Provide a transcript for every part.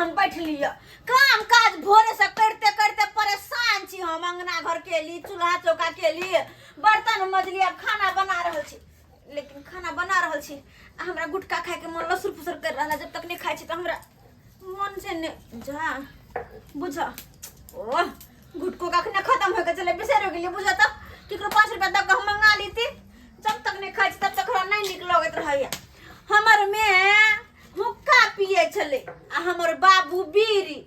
हम बैठलियै। काम काज भोरे से करते करते परेशान छी हम। अंगना घर केली, चूल्हा चौका केली, बर्तन मजली, आब खाना बना रहल छी। लेकिन खाना बना रहल छी आ हमरा गुटखा खायके मन लसुर फुसुर कर रहल है। जब तक नहीं खाइ छी तऽ हमरा मन से नहि जा बुझ। ओह, गुटको कखने खत्म हो के चले, बिसरि गेलियै। बुझ तऽ केकरो 5 रुपया दऽ कऽ हम मंगा लीती। जब तक नहीं खाइ छी तब तक हमरा नहीं नीक लगैत रहैया। हमर में हुक्का पिए छलै आ हमर बाबू बीड़ी,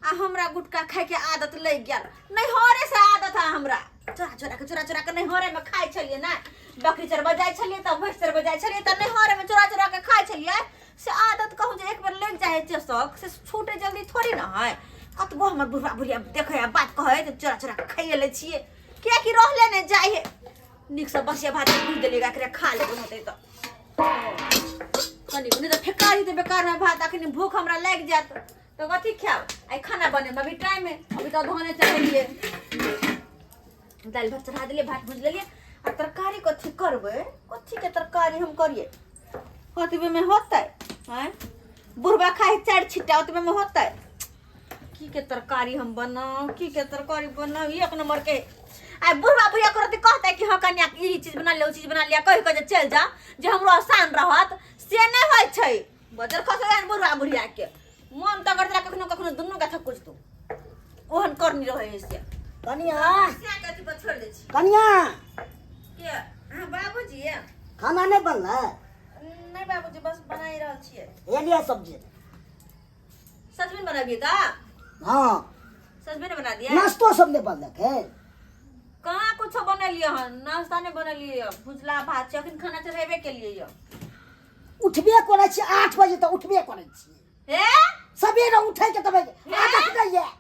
आ हमरा गुटखा खायके आदत लागि गेल। नैहरे से आदत है हमरा। चोरा चोरा के, चोरा चोरा के नैहरे में खाइ छलियै ने। बकरी चरबऽ जाइ छलियै तऽ, भैंस चरबऽ जाइ छलियै तऽ नैहरे में चोरा चोरा के खाइ छलियै। से आदत कहूँ जे एक बेर लागि जाइ है शौक से छूटे जल्दी थोड़ी ने है। कतबो हमर बुढ़वा बुढ़िया देखै आ बात कहै तऽ चोरा चोरा के खाइए लै छियै, कियाकि रहले नहि जाइ है। नीकसँ बसिया भात भूजि देलियै, एकरा खा लेबै। होतै तऽ कनि नहि तऽ फेका जेतै बेकारमे भात। अखनी भूख हमरा लागि जायत तऽ कथी खायब? आइ खाना बनेबै, अभी टाइम है। अभी तऽ धाने चढ़ेलियै, दालि भात चढ़ा देलियै, भात भुजि लेलियै। आ तरकारी कथी करबै? कथीके तरकारी हम करियै? ओतबेमे होतै? आँय, बुढ़बा खाइ चारि छिट्टा, ओतबेमे होतै? की के तरकारी हम बनाउ? की के तरकारी बनाउ एक नंबर के? आइ बुढ़बा बुढ़िया करत कहतै कि हाँ कन्या, ई चीज बना लिअ, ओ चीज बना लिअ, कहि कऽ जे चलि जा, जे हमरो आसान रहत, से नहि होइ छै। बजर खसै बुढ़बा बुढ़िया के मन तऽ करत कखनो कखनो दुनू के थकुच तू ओहन करनी रहै है से। कनिया। से के अथी पर छोड़ि दै छी। कनिया। के अहाँ बाबूजी? खाना नहि बनलै? नहि बाबूजी, बस बनाइ रहल छियै। हे लिअ सब्जी। सजमनि बनाबियै तऽ? हँ। सजमनि बना दिया। नाश्तो सब नहि बनलक है? कहाँ कुछो बनेलियै हन, नाश्ता नहि बनेलियै। भुजला भात छै, अखन खाना चढ़ेबे केलियै यऽ। उठबे करै छी 8 बजे तऽ उठबे करै छी। हे। सबेरे उठै के तब आदत नहि यऽ।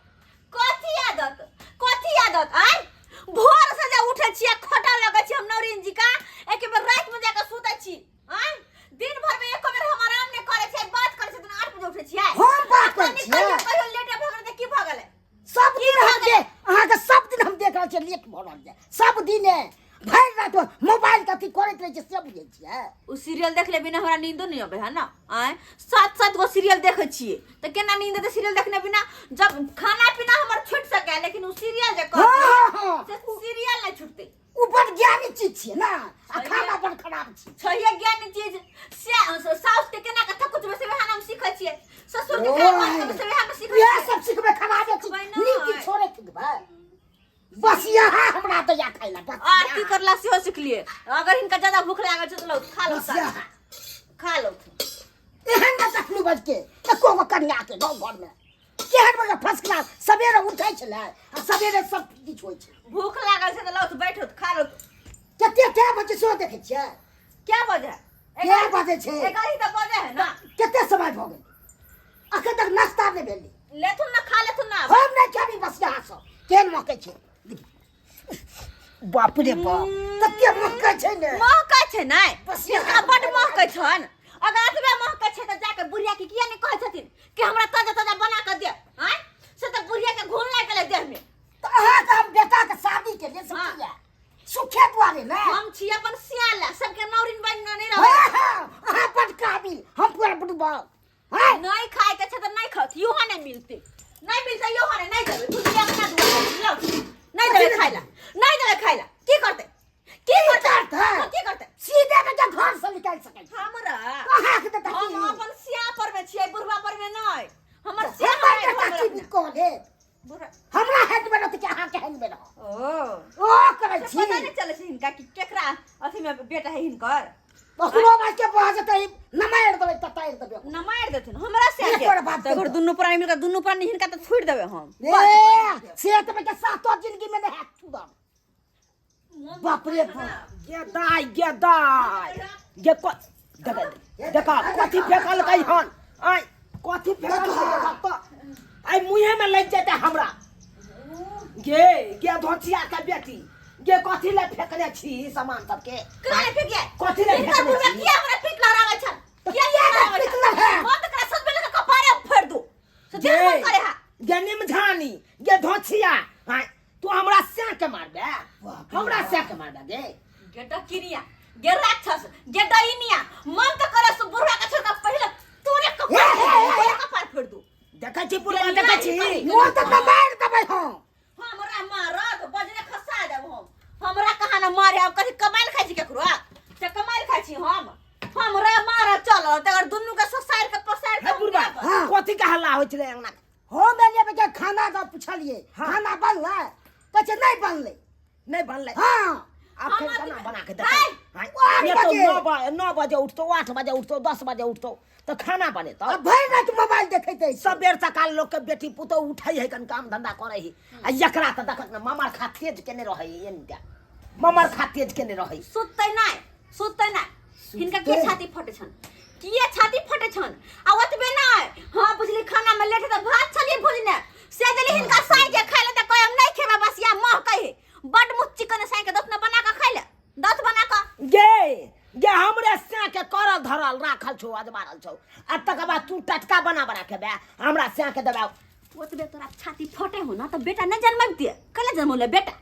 कथी आदत? कथी आदत? आय, भोर से जे उठै छियै, खटा लगै छी हम नौरिन जी का। एक बेर राति में जाके सुतै छी। आय, दिन भर में एको बेर हम आराम नहि करै छियै। बात करै छियै तऽ 8 बजे उठै छियै। हम बात करै कनि छियै? कहियो कहियो लेट भऽ गेलै तऽ की भऽ गेलै? सब दिन हम देख, अहाँके सब दिन हम देख रहल छियै, लेट भऽ रहल छै। सब दिने भरि राति मोबाइल के अथी करैत रहै छियै, से बुझै छियै? ओ सीरियल देखले बिना हमरा नींदो नहीं अबै है ना। आय, सात सात गो सीरियल देखै छियै तऽ केना नींद एतै सीरियल देखने बिना? जब खाना पीना हमर छूट सकै, लेकिन ओ सीरियल जे हँ कहतै हँ हँ से सीरियल नहि छूटतै। ओ बड़ ज्ञानी चीज छियै ने, आ खाना बड़ खराब छै। छैहे ज्ञानी चीज से। साउस के केना के थकुचबै से वएह हम सीखै छियै। ससुर के केना बात करबै से वएह हम सीखै इएह छियै। सब सिखबै, खराबे चीज। सिखबै नहि। नीक चीज छोड़े सिखबै। बस यहाँ हमरा दैया खाइ ला बस। आरती करला सेहो सिखलियै। अगर हिनका ज्यादा भूख लागल छै तऽ लौ खा लो। बस यहाँ। खा लो। एहन न देखलू बज के एको गो कन्या के गाँव घर में केहन बजे फर्स्ट क्लास सवेरे उठै छलै आ सवेरे सब किछु होइ छै। भूख लागल छै तऽ लौ बैठो, खा लो। कते टाइम होइ छै सेहो देखै छियै? क्या बजे? कए बजे छै? 11 तऽ बजे है ना। कते समय भऽ गेल, अखन तक नाश्ता नहि भेलै। लेथुन ना, खा लेथुन ना। हम नहि खेबी। बस यहाँ सब केहन महकै छै, बाप रे बाप, कते महकै छै ने। महकै छै नै? बस। हिनका बड्ड महकै छन। अगर एतबे महकै छै तऽ जाके बुढ़िया के किया नहि कहै छथिन कि हमरा ताजा ताजा बना कऽ दे? आँय, से तऽ बुढ़िया के घुन लागि गेलै देह में। तऽ अहाँके हम बेटाके शादी के लिए हाँ। किया सुखे दुआरे ने। हम छी अपन सियाल, सबके नौरिन बनि नहि हाँ, रहै। हाँ, अहाँ बड काबिल, हम पूरा बुड़बक हैं। नहीं खाए के छै तऽ नहीं खाओ, इहो नहीं मिलते, नहीं मिलते इहो नहीं। नहीं देबै तुलसी अपना दुआरे लौ, नहीं देबै खाइ ला, नहीं देबै खाइ ला। की करतै? की करतै? करतै? हाँ, की करतै? सीधे के घर से निकालि सकै छी। हमरा अहाँके तऽ हम अपन सिया पर में छियै, बुढ़वा पर में नहीं। हमर सिया हमर हमरा बेटा घर में की रखने। कह देत? बुढ़वा हमरा हैंड में रहत कि अहाँके हैंड में रहत? ओ ओ करै से छी। पता नहीं चलै छै हिनका कि केकरा अथी में बेटा है हिनकर। ककरो बात के बह जेतै, नमारि देबै तऽ तारि देबै। न मारि देथिन हमरा से एक के बार बात तऽ अगर करू। दुनू प्राणी मिलकर दुनू प्राणी हिनका तऽ छोड़ि देबै हम। ए से तऽ बेटा सातो जिंदगी में नहीं हैत छुदर, बाप रे बाप। गे दाइ, गे दाइ, गे क देख, देख कथी फेकलकै हन। आइ कथी फेकलकै? देख तऽ, आइ मुँहे में लागि जेतै हमरा। गे, गे धोचिया के बेटी, गे कथी ले फेकने छी ई सामान सबके? कहाँ फेकिए? कथी ले हिनकर फेकने बुढ़वा छी? किया हमरा पीट लहराबै छल? किया किया लहराबै पीट छल? लहरा? हम तऽ एकरा सजबै लऽ कपारे फोड़ि दू से गे देह मन करे हा। गे निमझानी, गे धोचिया, आइ तू हमरा सैं के मारबे? हमरा सैं के मारबे गे? गे डकिनिया, गे राक्षस, गे डैनिया, मन तऽ करे से बुढ़वा के छोड़ के पहिले तोरे कपार हे, हे, हे, तोरे कपार फोड़ि दू। देखै छी बुढ़वा देखै छी मोर तऽ मारि देबै हम हमरा मारत बजरे खसा देब हम हमरा कहाँ न मारे अब कथी कमाइल खाइ छी केकरो से कमाइल खाइ छी हम हमरा मारत चल तकर दुनू के ससारि के पसारि के हे बुढ़वा हम देब। हाँ। कथी के हल्ला होइ छलै अंगना हम एलियै बेटा खाना दऽ पुछलियै खाना बनलै कहै छै नहि बनलै नहि बनलै हाँ आब फेर हम केना बना के है? देतै आठ ये तो बजे। 9 बजे उठतौ, 8 बजे उठतौ, 10 बजे उठतौ तऽ खाना बनेतौ। आ भरि राति मोबाइल देखैत अछि। सबेर सकाल लोक के बेटी पुतोह उठै है, कन काम धंधा करै है, आ एकरा तऽ देखक ने ममर खा तेज केने रहै है, एनटा ममर खा तेज केने रहै। सुततै नहि, सुततै नहि। हिनका के छाती फटे छन, किए छाती फटे छन? आ ओतबे नहि, हाँ बुझली, खाना में लेट तऽ भात छलिए भुजने, से देली हिनका साई के खाइ ले तऽ कहे हम नहि खेबै, बस या मह कहे बड मुँह चिकन साई के दत न बना के खाइ ले, दत बना के। गे गे, हमरे स्या के करल धरल राखल छौ, अजमारल छौ, आ तकर बाद तू टटका बना बना के बे हमरा स्या के देबा। ओतबे तोरा छाती फटे हो ना तऽ बेटा नहि जन्मबितिए? कैला जन्मौले बेटा?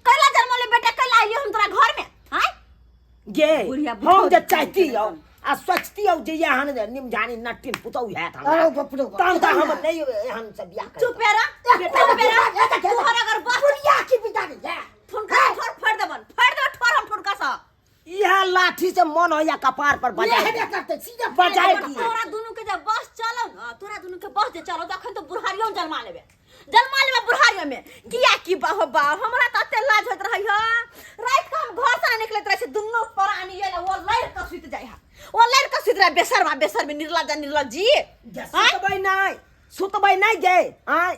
कैला जन्मौले बेटा? कैला अइलियो हम तोरा घर में आँय? गे, बुढ़िया हम जे बुढ़ौती चाहती करै हौ आ सोचती हौ जे एहन निमझानी नट्टिन पुतहु हैत हमरा, अरे बाप रे बाप। तहन तऽ हम नहि एहन से बियाह करब। चुप रह, चुप रह। तोहर अगर बस बुढ़िया की बिगाड़ी है। ठुनका ठोर फोड़ देबन, फोड़ देबन ठोर हम ठुनका सँ। इएह लाठी से मन होइया कपार पर बजाय ये हेबे करतै सीधा। बजाय तोरा दिए। तोरा दुनू के जब बस चलो ना, तोरा दुनू के बस जे चलो तऽ अखन तो बुढ़ारियो में जन्मा लेबे, जन्मा लेबे बुढ़ारियो में। किया की बाह बाह, हमरा तऽ एते लाज होइत रहै ह, राति के हम घर से ना निकलैत रहै छी। दुनू प्राणी ये वो लड़ के सुति जाइ है, वो लड़ के सुति रहै। बेसरमा बेसरमी, निर्लज निर्लज जी। जे सुतबै नहि, सुतबै नहि गे। आँय,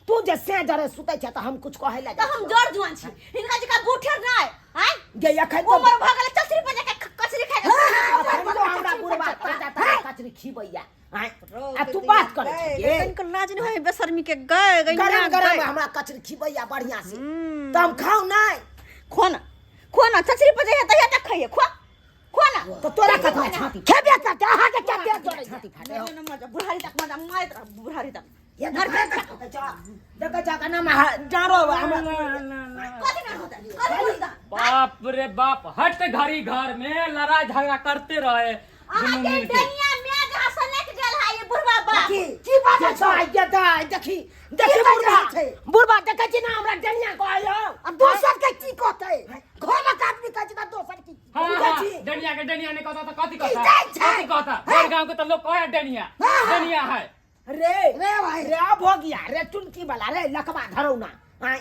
तू जे से जरे सुतै छै तऽ हम कुछ कहै लए तऽ हम जर जुआन छी, हिनका जकाँ बूढ़ नहि आँय। गे, एखन तो उमर भऽ गेलै, चचरी पर जाके कचरी खाइ के। एखन तो हमरा बुढ़बा ताजा ताजा कचरी खिबैया। आँय, आ तू बात करै छै गे। तनिको लाज नहि होइ बेशर्मी के, गए गए। गरम गरम हमरा कचरी खिबैया बढ़िया से तऽ हम खाउ नहि? खो ना, खो ना, चचरी पर जइहे तहिया तक खइहे। खो, खो ना। तऽ तोरा कथा छाती खेबे करतै अहाँके क्या पेट जरै छै? छाती फाटे हो। बुढ़ारी तक मजा मारैत रह, बुढ़ारी तक। ये देखै छ केना डाँरो हमरा। कथी ना होतै? कथी होतै? बाप रे बाप, हट घड़ी घर में लड़ाई झगड़ा करते रहे दुनू अहाँके मिलके। डनिया में जहाँ सनक गेल है ये बुढ़वा बाप। की की बात ये छै? दाइ, ये दाइ, देखी देखी। की बाजि बुढ़बा रहल छै? बुढ़बा, देखै छी ना हमरा डनिया कहै हौ। आ दोसर के की कहतै? घरक आदमी कहै छै तऽ दोसर की? हाँ बुझै हाँ छी? डनिया के डनिया नहीं कहता तो कथी कहता? जाइ छै? कथी कहता? बड़ गांव के तो लोग कहे डनिया। हाँ। डनिया है। रे रे भाई। रे भोगिया रे, चुनकी वाला रे, लकबा धरौना। आँय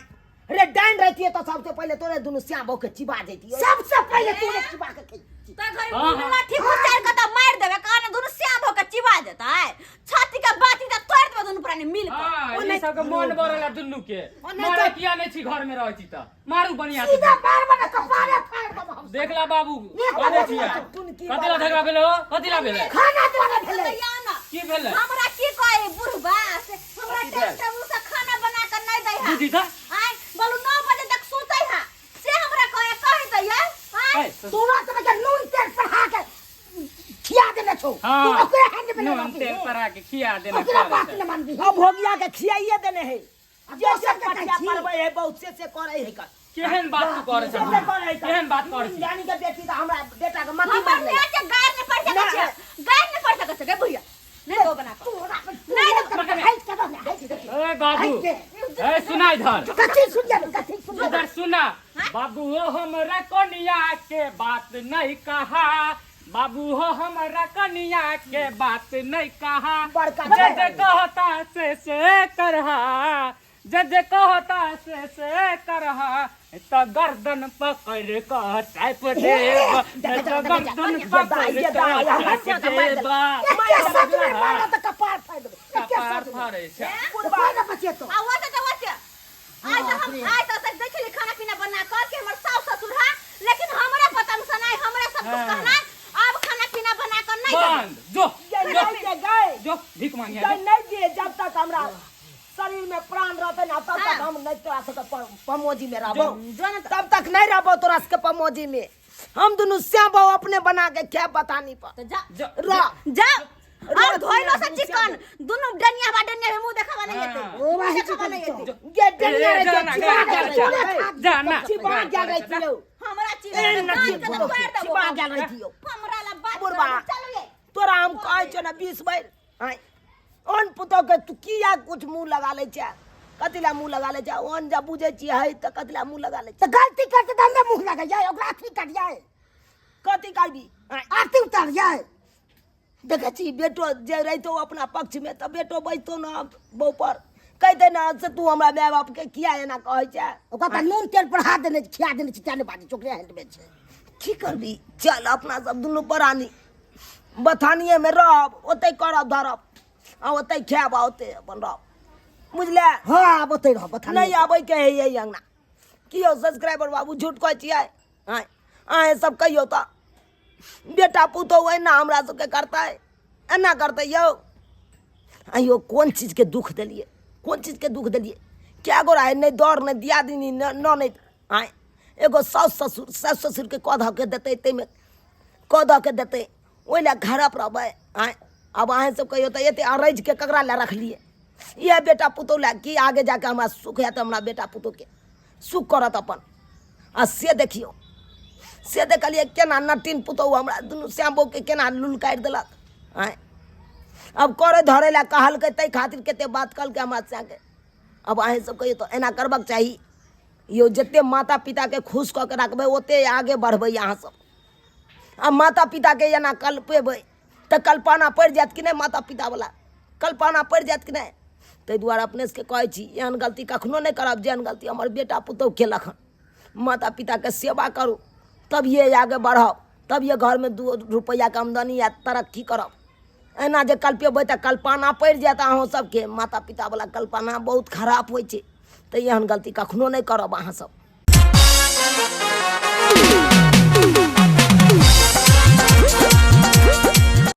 रे, डाइन रहती तो सबसे पहले तोरे दुनू श्याम के चिबा जैती। सबसे पहिले तोरे चिबा के खै। तऽ घरे हाँ, दुनू हाँ। लाठी घुसारि कऽ तऽ मारि देबै कहने, दुनू श्याम भऽ कऽ चिबा जेतै, छाती के बाती तऽ तोड़ि देबै दुनू प्राणी मिल कऽ। हाँ, ओ ई नहीं- सबके मन बरला दुनू के। ओ नहीं मारे तो- किया नहीं छी? घर में रहै छी त मारू बढ़िया से। सीधा मार बना कपारे फाड़ देब हम। देखला बाबू, एक कहने बाबू, छियै। टुनकी कथी ला वाला। झगड़ा भेलै हो? कथी ला भेलै? खाना द्वारा भेलै। या ना। की भेलै? हमरा की कहे बुढ़बा से, हमरा कथी टाइम भेल? टेबुल से खाना बना कऽ नहि दै है। बुझी त आँय बोलू, 9 बजे तक सुतै है से हमरा कहे कहे दैया आँय। ए, तोरा तऽ के नून तेल पढ़ा के खिया देने छौ। तू हाँ ओकरे हाथ में नून तेल परा के खिया देना। ओकरा बात न मानबी। अब भोगिया के खियाइए देने है। आ जे दोसर जे के कहै पटिया छी। पड़बै है बहुत से से करै है कर। केहन बात तू करै से से करै है छह? केहन बात करै छी? जानी के बेटी तऽ हमरा बेटा के मती हमर मारलै। माय के गार नहि पड़ सकै छै, गार नहि पड़ सकै छै गे बुढ़िया, नहि दो बना कऽ। तोरा नहीं नहीं हाइट के दो, हाइट के। ए बाबू, ए सुना इधर। कथी सुनिया? कथी सुनिया? इधर सुना बाबू हो, हमरा कनिया के बात नहीं कहा। बाबू हो, हमरा कनिया के बात नहीं कहा। बड़का जे जे कहता से करहा, जे जे कहता से करहा, त गर्दन पकड़ क चाप देब, त गर्दन पकड़ क चाप देब। एके सच में मारा तऽ कपार फाड़ि देबै एके कपार सच में। फाड़ै छै। कोई न बचेतो। आ ओते तऽ ओते आइ तऽ हम आइ तऽ तक देखली खाना पीना बना कर के हमर सास ससुर है, लेकिन हमरा पता में नहीं, हमरा सब कुछ हाँ। कहना अब खाना पीना बना कर नहीं देबै। बंद जो। ये जो नहीं दे गए। जो भीख मांगिया। गए नहीं दिए, जब तक हमरा शरीर में प्राण रहते ना तब तक हाँ। हम नहीं तोरा सबके पमोजी में रहबो। जो ना। तब तक नहीं रहबो तोरा सबके पमोजी में। हम दुनू श्याम अपने बना के क्या बतानी पर। तो जा। जो। रह। जा और रात धोइलो से में चिकन दुनू डनिया बा, डनिया में मुंह देखावा नहीं हाँ। एते। ओ भाई, देखावा नहीं चिकन एते। ये डनिया ए, रे जा ना, चिबा जा, गेल जा, रहितियौ। जा ना। चिबा गेल रहितियौ। हमरा चीज ए, नची दाँत के तऽ बुढ़ो, तोड़ि देबो। चिबा गेल रहितियौ। हमरा ला बात बुढ़बा। करू, चलू ये। तोरा हम कहै छियौ ने 20 बेर, आँय, ओन पुतोह। पुतोह के तू किया कुछ मुँह लगा लै छै? कथी लए मुँह लगा लै छै? ओहन जब बुझै छियै है तऽ कथी लए मुँह लगा लै छै? तऽ गलती करते तऽ हमरे मुँह लगै जाय, ओकरा अथी करियै। कथी करबी? आरती उतारियै। देखै छी बेटो जे रहितो अपना पक्षमे तऽ बेटो बजतो ने बहू पर, कहिते ने से तू हमरा माय बापके किया एना कहै छै। ओकरा तऽ नून तेल पर हाथ देने खिया देने छी, तें नहि बाजै छै, ओकरे हैंडमे छै। की करबी, चल अपना सब दुनू प्राणी बथानिएमे रहब, ओतहि करब धरब आ ओतहि खायब आ ओतहि अपन रहब, बुझले? हँ, आब ओतहि रहब बथानी। नहि आबैके है यही अङ्गना। की यौ सब्सक्राइबर बाबू, झूठ कहै छियै? आँय अहाँ सब कहियौ तऽ, बेटा पुतोहु एना हमरा सबके करतै, एना करतै यौ? आइयो कोन चीजके दुख देलियै, कोन चीजके दुख देलियै? कए गोरा है, नहि दर नहि दियादिनी नहि। आँय एगो साउस ससुर, सासु ससुरके कऽ धऽ के देतै, ताहिमे कऽ दऽ के देतै, ओहि लए घरप रहबै। आँय आब अहाँ सब कहियौ तऽ, एते अरैजके ककरा लए रखलियै? इएह बेटा पुतोहु लए कि आगे जाके हमरा सुख हैत, हमरा बेटा पुतोहुके सुख करत अपन। आ से देखियौ, से देखलियै केना नटिन पुतोहु हमरा दुनू श्याम बहूके केना लुलकारि देलक। आँय आब करै धरै लए कहलकै, ताहि खातिर कते बात कहलकै हमरा श्यामके। आब अहाँ सब कहियौ तऽ, एना करबाक चाही यौ? जते माता पिताके खुश कऽ के रखबै, ओते आगे बढ़बै अहाँ सब। आ माता पिताके एना कल्पेबै तऽ कल्पना पड़ि जायत कि नहि? माता पितावला कल्पना पड़ि जायत कि नहि? ताहि दुआरे अपने सबके कहै छी, एहन गलती कखनो नहि करब जेहन गलती हमर बेटा पुतहु केलक हन। माता पिताके सेवा करू, तभिए आगे बढ़ब, तभिए घरमे 2 रुपैआके आमदनी आयत, तरक्की करब। एना जे कल्पेबै तऽ कल्पना पड़ि जायत अहूँ सबके। माता पितावला कल्पना बहुत खराब होइ छै, तऽ एहन गलती कखनो नहि करब अहाँ सब।